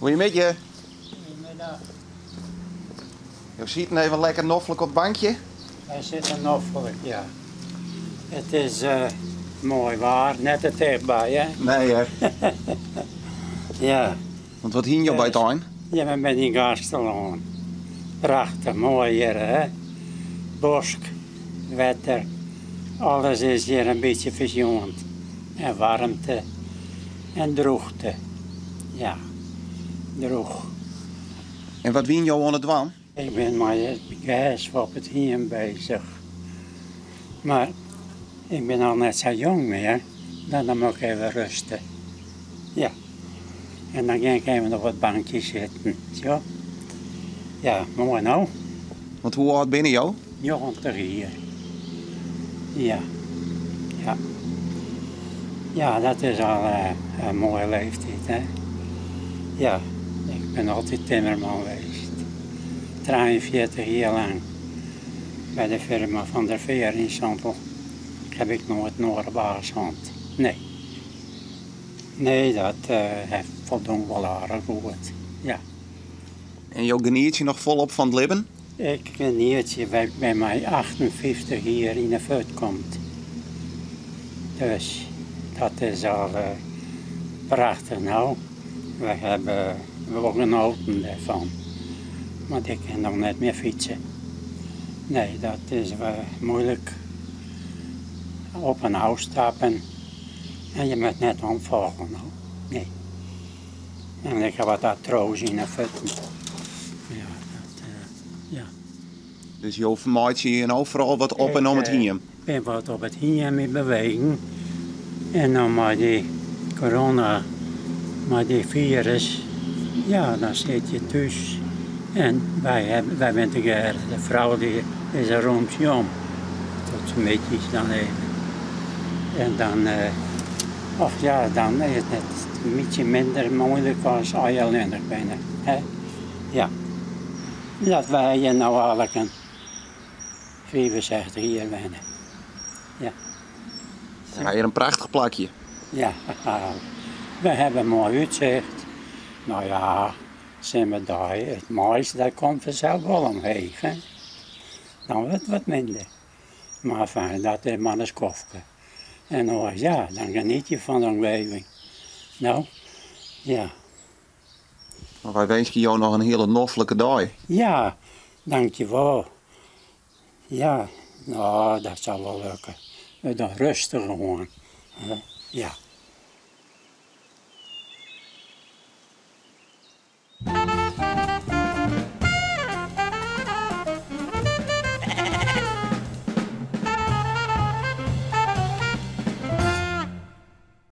Goeiemiddei. Goeiemiddag. Jo sieten even lekker noflik op it bankje? Wy sitte noflik, ja. It is eh, moai waar, net te tichtby, hè? Nee, hè? Ja. Want wat hiene jo by it ein? Ja, we binne yn Gaasterlân. Prachtich moai hjir, hè? Bosk, wetter, alles is hjir in bytsje fersjoend. En waarmte en drûchte. Ja, drûch. En wat wiene jo oan it dwaan? Ik bin mei it gers op it hiem bezich. Mar ik bin al net sa jong mear, dan moat ik even rêste. Ja. En dan gean ik even op it bankje sitten. Sjo. Ja, moai no. Want hoe âld binne jo? 90 jier. Ja. Ja. Ja, dat is al in moaie leeftiid, hè. Ja, ik bin altyd timmerman west. 43 jier lang by de firma Van der Veer yn Sondel. Haw ik noait in oare baas hân. Nee. Nee, dat foldong wol aardich goed, ja. En jo genietsje noch folop fan it libben? Ik genietsje, wy bin mei 58 jier yn 'e fuot komd. Dus dat is al prachtich no. Wy hawwe wol genoten dêrfan. Want ik kin noch net mear fytse. Nee, dat is moeilik. Op en ôfstappen en je moat net omfalle no. Nee. En ik ha wat artroaze yn 'e fuotten. Ja, dat, ja. Dus jo fermeitsje je no foaral wat op en om it hiem? Ik bin wat op it hiem yn bewegen. En dan mei dy corona, mei dy firus, ja, dan sit je thús. En wy hawwe, wy binne tegearre, de frou dy is in rûntsje om. Tot middeis dan even. En dan, och ja, dan is it in bytsje minder muoilik as as je allinnich binne, hè. Ja. Dat wy hjir no eigentlik in 65 jier wenne. Ja. Ja, hjir in prachtich plakje. Ja, we hawwe in moai útsicht. No ja, simmerdei, it mais dat komt fansels wol omheech, hè. Dan wurdt it wat minder. Mar enfin, dat is mar in skoftke. En oars, ja, dan geniet je fan de omgeving. No, ja. Mar wy winskje jo noch in hiele noflike dei. Ja, dankjewol. Ja, no, dat sil wol lukke. We dogge rêstich oan. Ja.